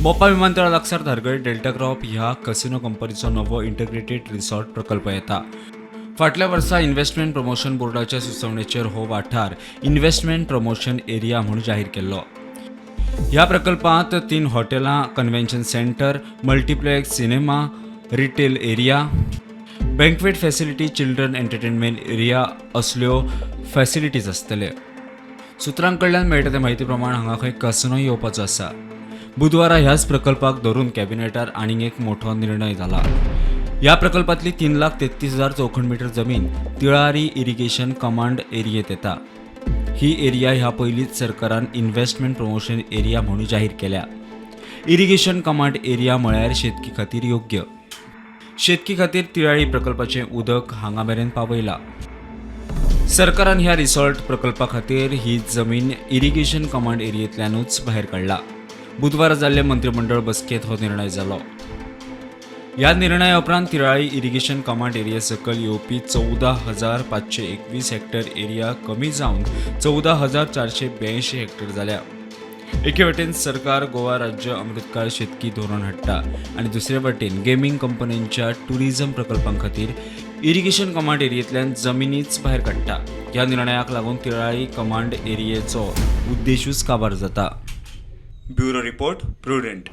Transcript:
मोपा विमानतळा लागसार धारगळे delta crop ह्या कसिनो कंपनीचो नवो इंटिग्रेटेड रिसॉर्ट प्रकल्प येता. फाटल्या वर्सा इन्व्हेस्टमेंट प्रमोशन बोर्डाच्या सुचवणेचेर हो वाठार इन्व्हेस्टमेंट प्रमोशन एरिया म्हूण जाहीर केल्लो. ह्या प्रकल्पांत तीन हॉटेलां, convention centre, multiplex cinema, retail area, banquet facility, children entertainment area असल्यो फॅसिलिटीज आसतले. सुत्रां कडल्यान मेळटा ते म्हायती प्रमाण हांगा खंय कसिनो येवपाचो आसा. बुधवारा ह्याच प्रकल्पाक धरून कॅबिनेटार आनीक एक मोठो निर्णय जाला. ह्या प्रकल्पातली 3,33,000 चौखण मीटर जमीन तिळारी इरिगेशन कमांड एरियेत येता. ही एरिया ह्या पयलींच सरकारान इन्व्हेस्टमेंट प्रमोशन एरिया म्हणून जाहीर केल्या. इरिगेशन कमांड एरिया म्हळ्यार शेतकी खातीर योग्य. शेतकी खातीर तिळारी प्रकल्पाचें उदक हांगा मेरेन पावयलां. सरकारान ह्या रिसॉर्ट प्रकल्पा खातीर ही जमीन इरिगेशन कमांड एरियेंतल्यानूच भायर काडला. बुधवारा जाल्ले मंत्रिमंडळ बसकेंत हो निर्णय जालो. ह्या निर्णया उपरांत तिळारी इरिगेशन कमांड एरिया सकयल येवपी 14,521 हेक्टर एरिया कमी जावन 14,482 हेक्टर जाल्या. एके वटेन सरकार गोवा राज्य अमृतकाळ शेतकी धोरण हाडटा आनी दुसरे वटेन गेमींग कंपन्यांच्या टुरिझम प्रकल्पां खातीर इरिगेशन कमांड एरियेंतल्यान जमिनीच भायर काडटा. ह्या निर्णयाक लागून तिळारी कमांड एरियेचो उद्देशूच काबार जाता. Bureau report, Prudent.